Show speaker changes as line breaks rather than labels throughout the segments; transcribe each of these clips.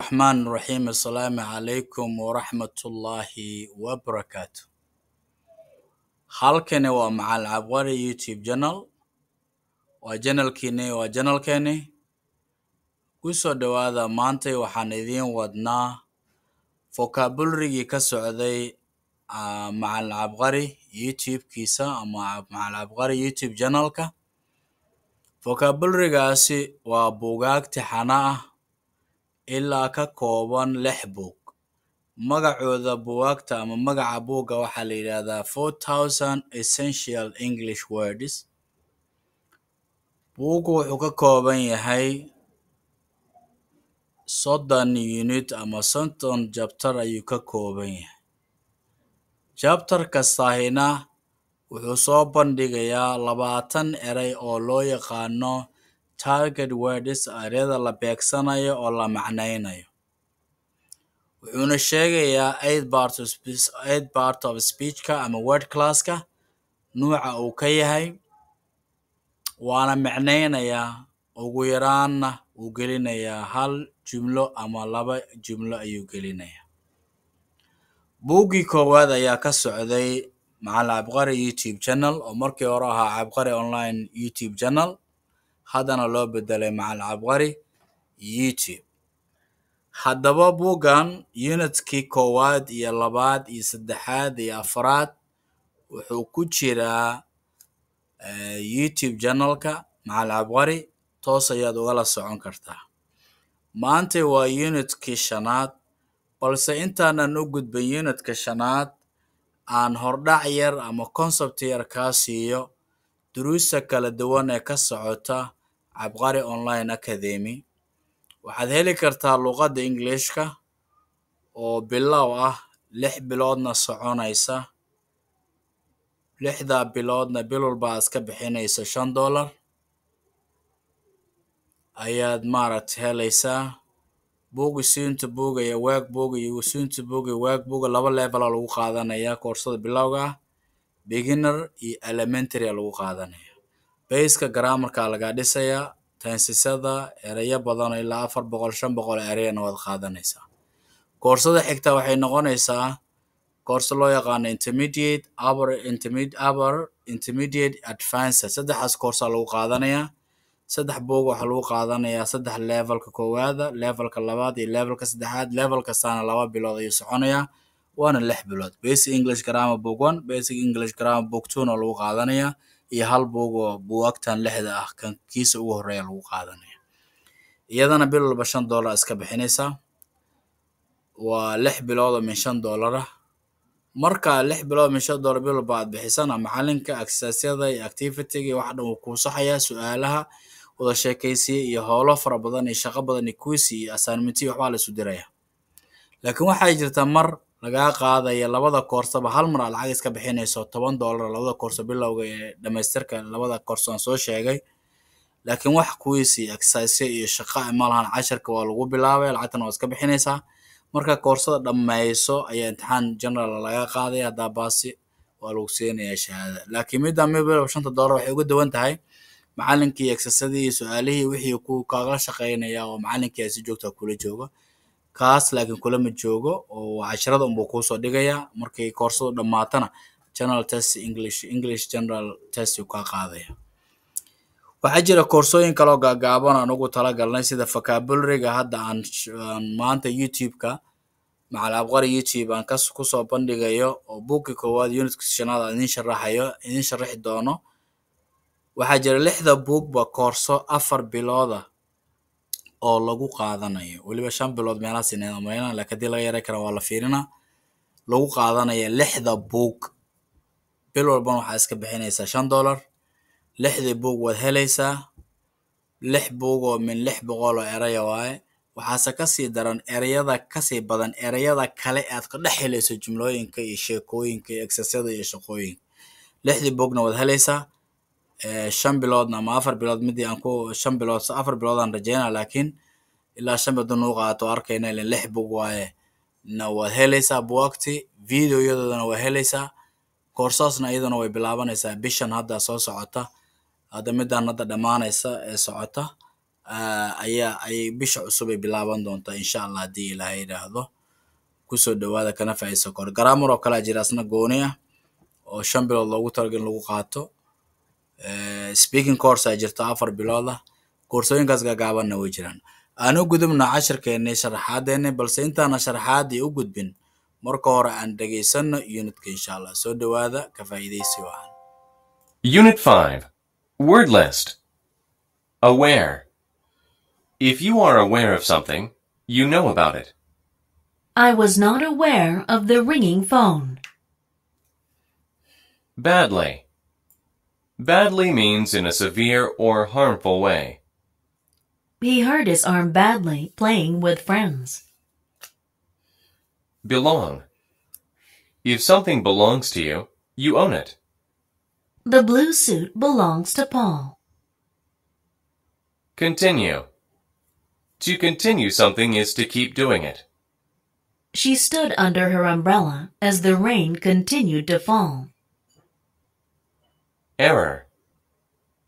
Raxmaan raxiim. Assalaamu calaykum waraxmatullaahi wabarakaatu. Halkani waa Macal Cabqari YouTube channel, waa channelkiini, waa channelkeeni. Kusoo dhowaada. Maantay waxaan idiin wadnaa vocabulary-gii ka socday Macal Cabqari YouTube-kiisa ama Macal Cabqari YouTube channelka. Vocabulary-gaasi waa buugaag taxane ah ilaa ka kooban lix buug. Magacooda buugaagta ama magaca buugga waxaa la yidhaahdaa 4000 Essential English Words. Buuggu wuxuu ka kooban yahay 30 unit ama 30 chapter ayuu ka kooban yahay. Chapter kastaahina wuxuu soo bandhigayaa 20 eray oo loo yaqaano target words, ereyada la beegsanayo oo la macnaynayo. Wuxuuna sheegayaa eight part of speechka ama word classka nuuca uu ka yahay, waana micnaynayaa, ugu yaraanna wuu gelinayaa hal jumlo ama laba jumlo ayuu gelinayaa. Buuggii koowaad ayaa ka socday Macal Cabqari YouTube channel, oo markii hore ahaa Cabqari Online YouTube channel, haddana loo bedelay Macal Cabqari YouTube. Haddaba buuggan unitkii koowaad iyo labaad iyo saddexaad iyo afraad wuxuu ku jiraa YouTube channelka Macal Cabqari, toos ayaad ugala socon kartaa. Maanta waa unitkii shanaad, balse intaanan u gudbin unitka shanaad, aan hordhac yar ama concept yar kaa siiyo duruusta kala duwan ee ka socota Cabqari Online Academy. Waxaad heli kartaa luqadda Englishka oo bilow ah, 6 biloodna soconaysa. 6-daa biloodna bil walba aad iska bixinayso $5 ayaad maaragta helaysaa buug student book iyo workbook iyo student book iyo workbook. Laba level aa lagu qaadanayaa koorsada bilowga ah, beginner iyo elementary aa lagu qaadanaya. Baseka grammarka laga dhisayaa, tensesada, ereyo badan oo ilaa 400, 500 ereyana waad qaadanaysaa. Koorsada xigta waxay noqonaysaa koorso loo yaqaano intermediate, upper intermediate, upper intermediate, advanced. Saddexdaas koorsaa lagu qaadanayaa. Saddex buug waxaa lagu qaadanayaa saddex levelka koowaada, levelka labaad iyo levelka saddexaad. Level kastaana 2 bilood ayuu soconayaa, waana 6 bilood. Basic English Grammar Book One, Basic English Grammar Book Two na lagu qaadanayaa, iyo hal buug oo buugagtan lixda ah kan kiisa ugu horeeya lagu qaadanaya. Iyadana bil walba $5 iska bixinaysaa, waa 6 bilood oo min $5 ah. Marka 6 bilood min $5 bil walba aad bixisana, macalinka exercisyada iyo activity-ga iyo wax dhan wuu kuu saxayaa, su-aalaha, wada sheekaysiya iyo howlo fara badan iyo shaqo badan iyo quiz iyo assignment iyo waxbaa la isu diraya. Laakiin waxay jirtaa mar lagaa qaadaya labada koorsaba hal mar aad lacag iska bixinayso, $10, labada koorso bilowga ee dhamaystirka labada koorso aan soo sheegay. Laakiin wax quiz iyo exercise iyo shaqo ma lahan. Casharka waa lagu bilaabay, lacagtana waa iska bixinaysaa. Marka koorsada dhammayso ayaa imtixaan general laga qaadaya, haddaa baasi waa lagu siinayaa shahaada. Laakiin midda mid walba $5 waxay uga duwan tahay macalinkii exercisadii iyo su-aalihii wixii ku kaaga shaqaynaya oo macalinkii si joogta kula joogo. Kaas laakiin kulama joogo oo casharada unbuu kuusoo dhigayaa. Markay koorsadu dhammaatana general test, English general test uu kaa qaadaya. Waxaa jira koorsooyin kaloo gaagaaban aan ugu talagalnay, sida vocabulary-ga hadda aan maanta YouTube-ka Macal Cabqari YouTube aan kas kusoo bandhigayo, oo buugga koowaad unitka shanaad aan idin sharaxayo, idin sharaxi doono. Waxaa jira lixda buugba koorso 4 bilooda oo lagu qaadanayo, weliba 5 bilood meelahaas inay umaynaa, laakiin haddii laga yaray kara waa la fiirinaa. Lagu qaadanaya lixda buug, bil walbana waxaa iska bixinaysaa $5. Lixdii buug waad helaysaa, lix buug oo min 600 oo eraya waaye. Waxaase kasii daran ereyada kasii badan, ereyada kale aad ka dhex helayso jumlooyinka iyo sheekooyinka iyo exercisyada iyo shaqooyinka. Lixdii buugna waad helaysaa 5 biloodna ama 4 bilood, midii aan ku 5 bilood, 4 bilood aan rajeynaa, laakiin ilaa 5 bilood nuu qaato arkayna, ilaa lix buug waaye na waad helaysaa buugagti, videoyadoodana waa helaysaa. Koorsaasna iyaduna way bilaabanaysaa bishan hadda soo socota, hadda midaan hadda dhammaanaysa ee socota. Ayaa ay bisha cusub ay bilaaban doontaa, insha Allah, haddii Ilaahay yidhaahdo. Kusoo dhawaada kana faa'iidaysan karo. Grammar oo kalaa jira, asna gooni ah, oo 5 bilood loogu talagalay in lagu qaato. Speaking course aa jirto, 4 bilood ah. Koorsooyinkaas gaagaabanna way jiraan. Aan u gudubna cashirkeennii, sharaxaadeennii, balse intaana sharaxaadii u gudbin, marka hore aan dhegaysano unitka, insha Allah. Soo dhawaada, ka faa'iidaysi wacan.
Unit 5. Word List. Aware. If you are aware of something, you know about it.
I was not aware of the ringing phone.
Badly. Badly means in a severe or harmful way.
He hurt his arm badly playing with friends.
Belong. If something belongs to you, you own it.
The blue suit belongs to Paul.
Continue. To continue something is to keep doing it.
She stood under her umbrella as the rain continued to fall.
Error.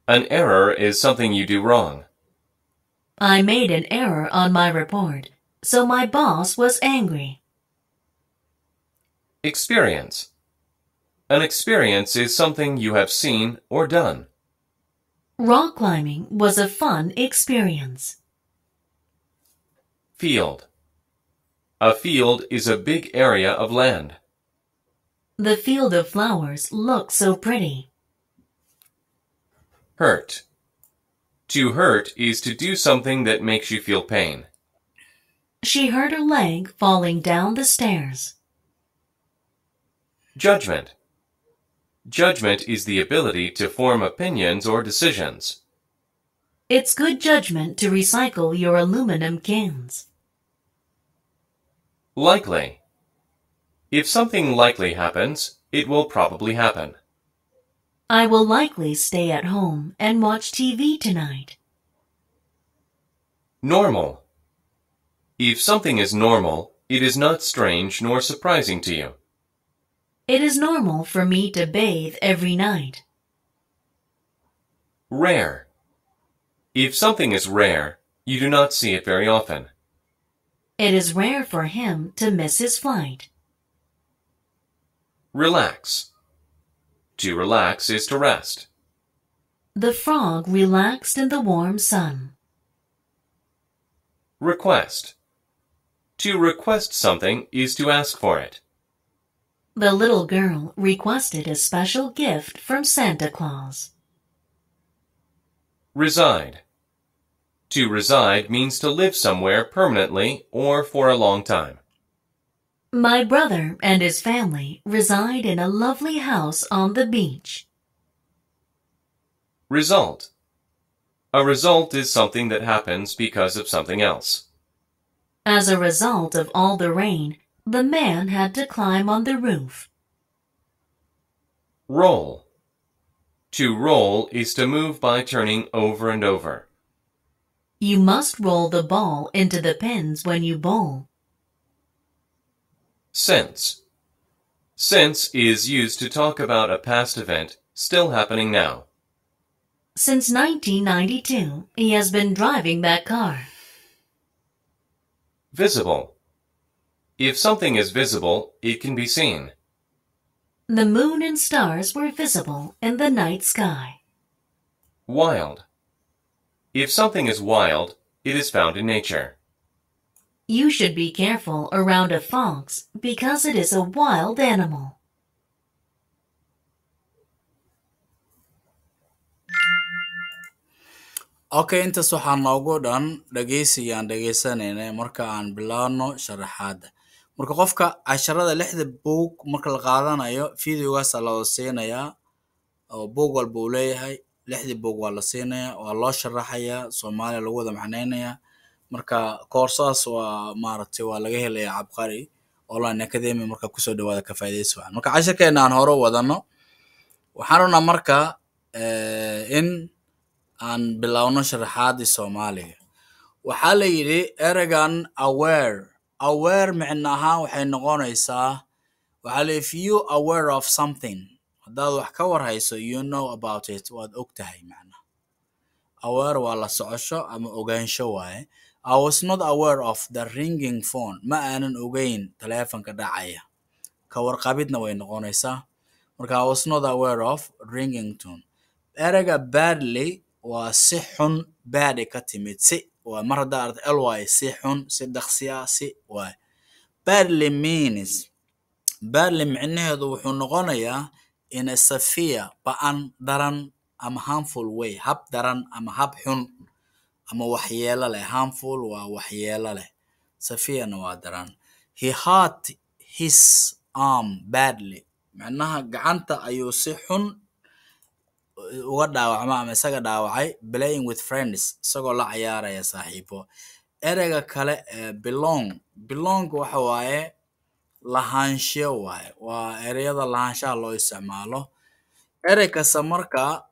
An error is something you do wrong.
I made an error on my report, so my boss was angry.
Experience. An experience is something you have seen or done.
Rock climbing was a fun experience.
Field. A field is a big area of land.
The field of flowers looked so pretty.
Hurt. To hurt is to do something that makes you feel pain.
She hurt her leg falling down the stairs.
Judgment. Judgment is the ability to form opinions or decisions.
It's good judgment to recycle your aluminum cans.
Likely. If something likely happens, it will probably happen.
I will likely stay at home and watch TV tonight.
Normal. If something is normal, it is not strange nor surprising to you.
It is normal for me to bathe every night.
Rare. If something is rare, you do not see it very often.
It is rare for him to miss his flight.
Relax. To relax is to rest.
The frog relaxed in the warm sun.
Request. To request something is to ask for it.
The little girl requested a special gift from Santa Claus.
Reside. To reside means to live somewhere permanently or for a long time.
My brother and his family reside in a lovely house on the beach.
Result. A result is something that happens because of something else.
As a result of all the rain, the man had to climb on the roof.
Roll. To roll is to move by turning over and over.
You must roll the ball into the pins when you bowl.
Since. Since is used to talk about a past event still happening now.
Since 1992, he has been driving that car.
Visible. If something is visible, it can be seen.
The moon and stars were visible in the night sky.
Wild. If something is wild, it is found in nature.
You should be careful around a fox because it is a wild animal.
Okay, intaas waxaa noogu dhan dhegeysigaan dhegeysanaynay. Marka aan bilaabno sharaxaadda, marka qofka casharada lixda buug marka la qaadanayo, videogaasa la wada siinayaa oo buug walba uu leeyahay. Lixdii buug waa la siinayaa, waa loo sharaxayaa, Soomaaliya lagu wada macnaynayaa. Marka koorsadaas waa maaragtay, waa laga helayaa Cabqari Online Academy. Marka kusoo dhawaada, ka faa'iidaysi wacan. Marka casharkeena aan hore u wadano, waxaan rabnaa marka in aan bilowno sharaxaadii Soomaaliga. Waxaa la yidhi ereygan aware. Aware micno ahaan waxay noqonaysaa, waxaa la, if you aware of something, haddaad wax ka warhayso, you know about it, waad og tahay macnaha. Aware waa la socosho ama ogaansho waaye. I was not aware of the ringing phone. Ma aanan ogeyn taleefanka dhacaya. Ka warqabidna way noqonaysaa. Marka I was not aware of ringing tone. Ereyga badly waa si xun, bad ka timid si waa mar haddaa aragto ly, si xun, si dhaqsi ah, si waay. Badly means, badly micnaheedu wuxuu noqonayaa in a severe, ba'an, daran ama harmful way, hab daran ama hab xun ama waxyeelo leh. Harmful waa waxyeelo leh, severena waa daran. He hurt his arm badly, macnaha gacanta ayuu si xun uga dhaawacma ama isaga dhaawacay, playing with friends, isagoo la cayaaraya saaxiibo. Ereyga kale ee belong, belong waxa waaye lahaanshiyo waaye, waa ereyada lahaanshaha loo isticmaalo. Erey kasta marka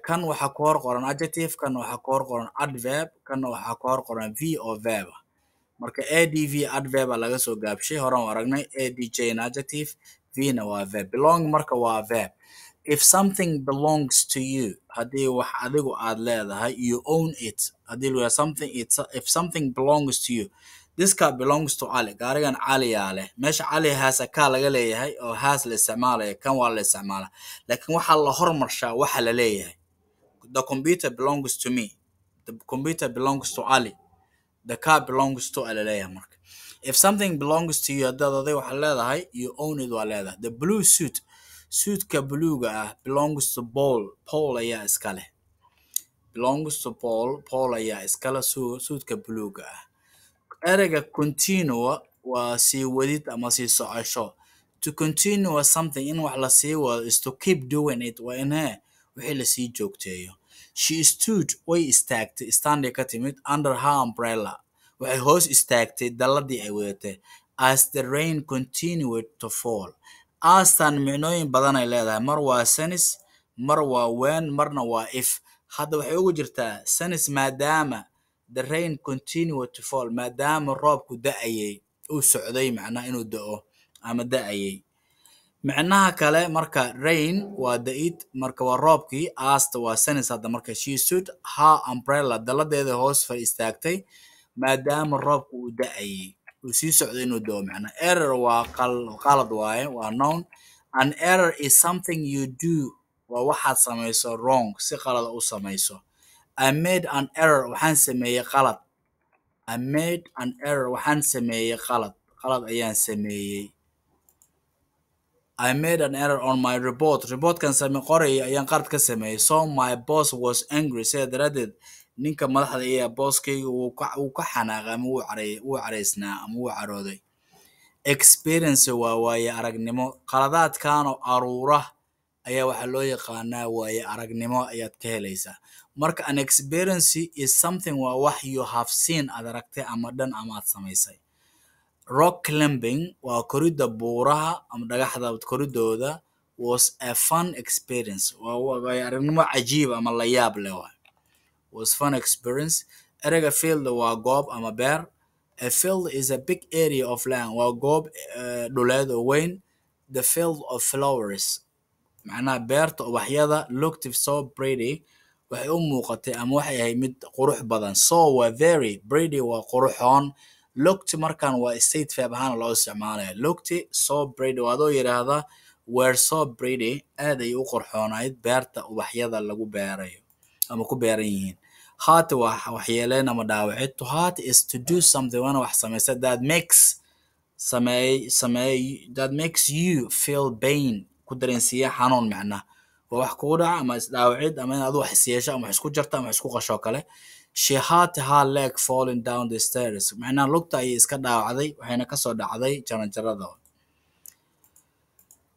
kan waxaa ku hor qoran adjective, kan waxaa ku hor qoran adverb, kan waxaa ku hor qoran v oo verb ah. Marka adv adverb a laga soo gaabshay, horan u aragnay. Adj na adjective, v na waa verb. Belong marka waa verb. If something belongs to you, haddii wax adigu aad leedahay, you own it. Haddii lagu something, it's, if something belongs to you, this car belongs to Ali, gaarigan Caliyaa leh. Meesha Cali has a car laga leeyahay oo has la isticmaalaya, kan waa la isticmaala, laakiin waxaa la hormarshaa waxa la leeyahay. The computer belongs to me, the computer belongs to Ali, the car belongs to ala leeyahay. Marka if something belongs to you, haddaad adiga waxaad leedahay, you own it, waa leedahay. The blue suit, suitka buluuga ah, belongs to Paul, Paul ayaa iska leh. Belongs to Paul, Paul ayaa iskale suudka buluuga ah. Ereyga continue waa sii wadid ama sii socosho. To continue something, in wax la sii wado, is to keep doing it, waa in he wixii lasii joogteeyo. She stood, way istaagtay, standay ka timid, under her umbrella, waxay hoos istaagtay dalladii ay wadatay, as the rain continued to fall. Astan micnooyin badan ay leedahay. Mar waa since, mar waa when, marna waa if. Hadda waxay ugu jirtaa since, maadaama the rain continued to fall, maadaama roobku da'ayay, uu socday, macnaha inuu da'o ama da'ayay. Micnaha kale marka rain waa da'id, marka waa roobkii. Asta waa since hadda. Marka she stood her umbrella, daladeeda hoos far istaagtay maadaama roobku uu da'ayay, uu sii socday inuu da'o macnaha. Error waa qalad waaye, waa noun. An error is something you do, waa waxaad samayso, wrong, si qalada u samayso. I made an error, waxaan sameeyey qalad. I made an error, waxaan sameeyey qalad, qalad ayaan sameeyey. I made an error on my report. Reportkan same qoraya ayaan qalad ka sameeyey. So my boss was angry. Sidaa daraaddeed ninka madaxda iya, bosskayga, wuu ka xanaaqay ama wuu caraysnaa ama wuu carooday. Experience waa waaye aragnimo. Qaladaadkan oo aruura ayaa waxaa loo yaqaanaa waaye aragnimo ayaad ka helaysaa. Marka an experience is something, waa wax, you have seen, aad aragtay ama dhan ama aad samaysay. Rock climbing waa koridda buuraha ama dhagaxda koridooda, was a fun experience, waa waayo aragnimo cajiib ama la yaab leh waay, was fun experience. Ereyga field waa goob ama beer. A field is a big area of land, waa goob dhuleed oo weyn. The field of flowers, macnaha beerta ubaxyada, looked so pretty, waxay u muuqatay ama waxay ahayd mid qurux badan. So waa very, pretty waa quruxoon. Looked markan waa state verb ahaan loo isticmaalaya. Looked so pretty waa adoo yidhaahda were so pretty, aad ay u qurxoonayd beerta ubaxyada lagu beerayo ama ku beeran yihiin. Hurt waa waxyeeleen ama dhaawacid. To hurt is to do something, waana wax samaysa, that makes, sameey, that makes you feel pain, ku dareensiiya xanuun. Macnaha waa wax kugu dhaca ama isdhaawacid ama inaad wax isyeesho ama wax isku jarto ama wax isku qasho kale. She hurt her leg falling down the stairs, macnaha lugta ayay iska dhaawacday, waxayna kasoo dhacday jaranjarada.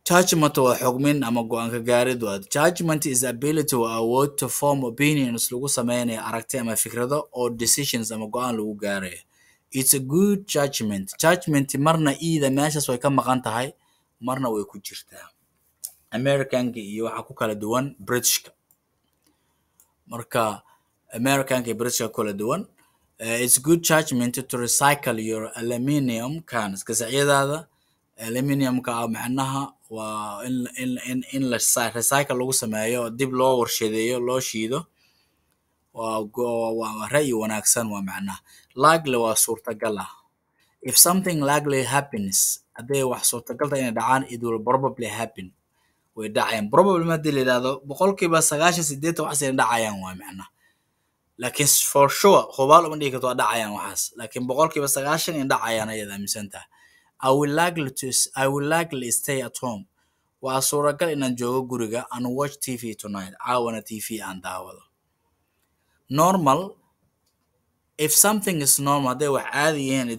Judgment waa xugmin ama go'aan ka gaarid waa. Judgment is ability, waa awood, to form opinions, lagu sameynayo aragti ama fikrado, or decisions, ama go'aan lagu gaarayo. It's a good judgment. Judgment marna iida meeshaas way ka maqan tahay, marna way ku jirtaa. Americanka iyo waxaa ku kala duwan Britishka. Marka Americanka iyo Britishka ku kala duwan. It's good judgment to recycle your aluminium cans, gasacyadaada aluminiumka ah, macnaha waa in la recycle lagu sameeyo, dib loo warshadeeyo, loo shiido. Waa ra'yi wanaagsan waa macnaha. Likely waa suurtagal ah. If something likely happens, hadday wax suurtagal tahay inay dhacaan, it will probably happen, way dhacayaan. Probably haddii la yidhahdo, 98% waxaas inay dhacayaan waa macnaha, laakiin for sure hubaal uma dhigi karto waa dhacayaan waxaas, laakiin 90% in dhacayaan ayaad aaminsan tahay. I will likely stay at home, waa suuragal inaan joogo guriga, and watch TV tonight, caawana TV aan daawado. Normal, if something is normal, hadday wax caadi yihiin,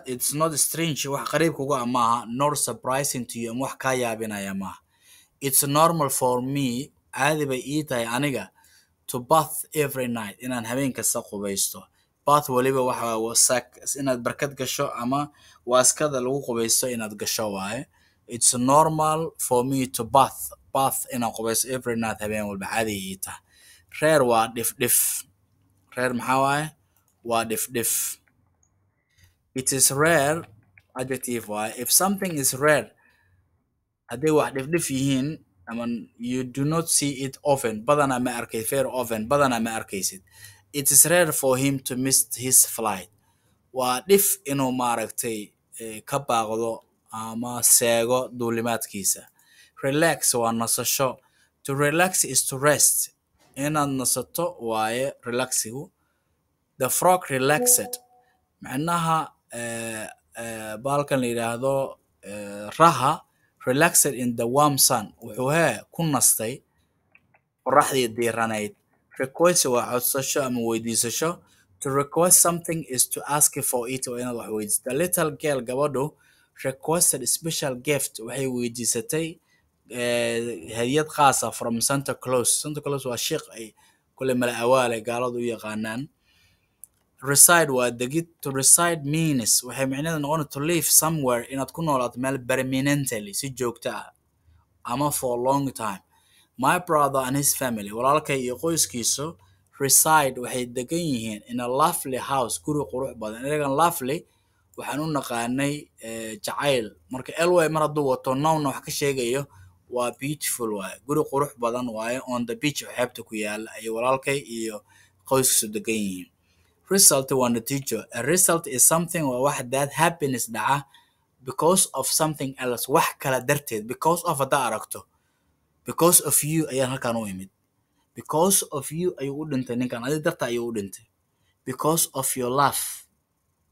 it's not strange, wax qariib kuga ah maaha, nor surprising to you, ama wax kaa yaabinaya maaha. It's normal for me, caadi bay ii tahay aniga, to bath every night, inaan habeen kasta qubaysto. Bath waliba waxa wasak inaad barkad gasho ama waaskada lagu qubaysto inaad gasho waaye. It's normal for me to bath, inaan qubaysto, every night, habeen walba caadi ii tahay. Rare waa dhif dhif. Rare maxaa waaye? Waa dhif dhif. It is rare, adjective waaye. If something is rare, hadday wax dhifdhif yihiin ama you do not see it often, badanaa ma arkay, very often, badanaa ma arkaysid. It is rare for him to miss his flight, waa dhif inuu maaragtay ka baaqdo ama seego duulimaadkiisa. Relax waa nasasho. To relax is to rest, inaad nasato waaye relaxigu. The frog relaxed, macnaha baalkan la yidhaahdo raha, relaxed in the warm sun, wuxuu hee ku nastay qoraxdii diiranayd. Request waa codsasho ama weydiisasho. To request something is to ask for it, waa inaad wax weydiisato. The little girl, gabadhu, requested special gift, waxay weydiisatay hadiyad khaasa, from Santa Claus. Santa Claus waa sheekh ay kule mala awaale gaaladu u yaqaanaan. Reside waa degid. To reside means, waxay micnaheedu noqon, to live somewhere, inaad ku noolaato meel, permanently, si joogto ah, ama for long time. My brother and his family, walaalkay iyo qoyskiisu, reside, waxay degan yihiin, in a lovely house, guri qurux badan. Inagan lovely waxaan u naqaanay jacayl. Marka ly mar hadduu wato noun wax ka sheegayo, waa beautiful waaye, guri qurux badan waaye, on the beach, xeebta ku yaala ay walaalkay iyo qoyskiisu degan yihiin. Result waa natiijo. A result is something, waa wax, that happiness, dhaca, because of something else, wax kala darteed. Because of haddaa aragto, because of you ayaan halkan u imid, because of you ayuu u dhintay ninkan, adi darta ayuu u dhintay, because of your love,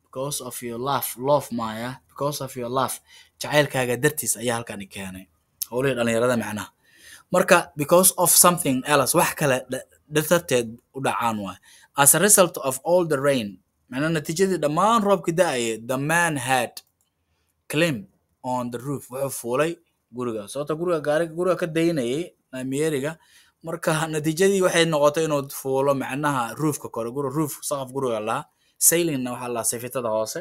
because of your love, love maya, because of your love, jacaylkaaga dartiis ayaa halkan i keenay, howlihii dhalinyarada macnaha. Marka because of something else, wax kale darteed u dhacaan waay. As a result of all the rain, macnaha natiijadii dhammaan roobkii da'ayay, the man had climb on the roof, wuxuu fuulay guriga, sababta guriga gaari guriga ka daynayay laamiyeeriga. Marka natiijadii waxay noqotay inuu fuulo macnaha roofka kore, guri roof, saqaf guriga lahaa. Ceilingna waxaa lahaa safiitada hoose.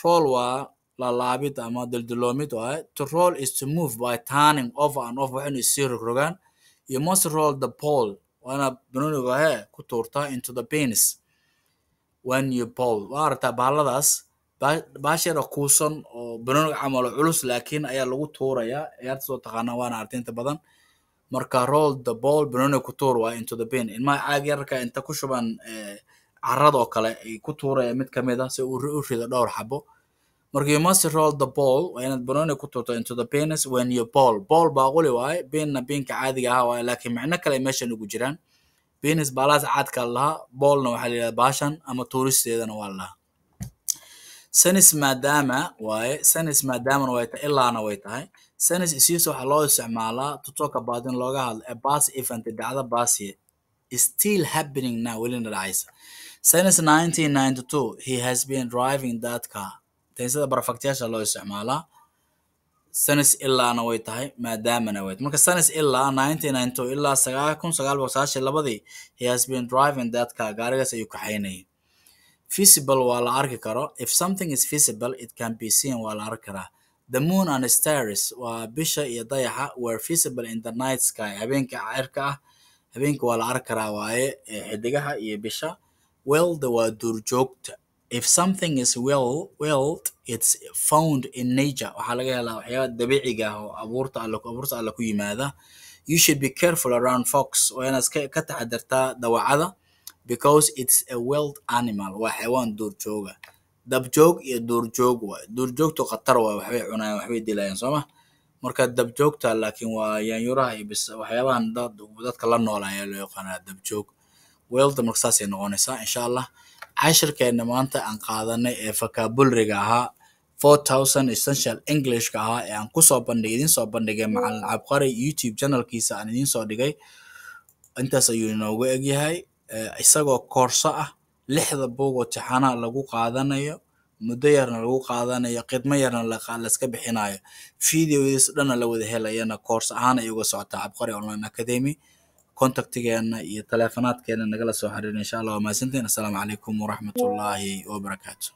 Roll waa laalaabid ama dulduloomid waaye. To roll is to move by turning over and over, waxaynu isii rogrogaan. You must roll the ball, waa inaad banooniga hee ku tuurtaa, into the bins when you bowl. Waa aragtaa bahaladaas baasheeda kuusan oo banooniga camal oo culus, laakiin ayaa lagu tuurayaa ciyaarta soo taqaana, waana aragtay inta badan. Marka roll the ball, banooniga ku tuur waa, into the bin. Ilmaha caag yarka inta ku shuban carrada oo kale ay ku tuuraya mid kamid ah si uu u rido dhowr xabo. Marka you must roll the ball, waa inaad banooni ku tuurto, into the bins when you bowl. Bowl baaquli waaye, binna binka caadiga ah waaye, laakiin micno kale ay meeshan ugu jiraan. Bins baalahaas caadka lahaa, bowlna waxaa la yidhahdaa baashan ama tuuristeedana waa la lahaa. Since, maadaama waaye. Since, maadaamana way tahay, ilaana way tahay. Since is used, waxaa loo isticmaalaa, to talk about, in looga hadlo, a past event, dhacdo past, is still happening now, welina dhacaysa. Since 1992 he has been driving that car. Tensada perfectyaasha loo isticmaalaa. Since ilaana way tahay, maadaamana way tahay. Marka since, ilaa, 1992, ilaa 1992-dii, he has been driving that car, gaarigaas ayuu kaxaynayay. Visible waa la arki karo. If something is visible, it can be seen, waa la arki karaa. The moon and stars, waa bisha iyo dayaxa, were visible in the night sky, habeenka cirka ah, habeenka waa la arki karaa waaye xidigaha iyo bisha. Wild waa duurjoogta. If something is wild, it's found in nature, waxaa laga helaa waxyaaba dabiiciga ah oo abuurta alle ku yimaada. You should be careful around fox, waa inaad ka taxadartaa dawacada. Because it's a wild animal, waa xayawaan duurjooga. Dabjoog iyo duurjoog waay. Duurjoogtu khatar waay, waxbay cunayaan, waxbay dilayaan, sooma? Marka dabjoogta laakiin waa yaanyuraha iyo bis waxyaabahan dadka la nool ayaa loo yaqaanaa dabjoog. Wild marka saasay noqonaysaa, insha Allah. Cashirkeena maanta aan qaadanay ee vocabulary-ga ahaa, 4000 essential Englishka ahaa, ee aan kusoo bandhigay, idiin soo bandhigay Macalin Cabqari YouTube channelkiisa aan idiin soo dhigay, intaas ayuu inoogu egyahay. Isagoo koorso ah, lixda buug oo tixanaha lagu qaadanayo, muddo yarna lagu qaadanayo, khidmo yarna layska bixinayo, videos dhanna la wada helayana, koorso ahaan ay uga socotaa Cabqari Online Academy. Contactigeena iyo taleefonaadkeena nagala soo xiriir, insha Allah. Waa mahadsantiin. Assalaamu calaykum waraxmatullaahi wabarakaatu.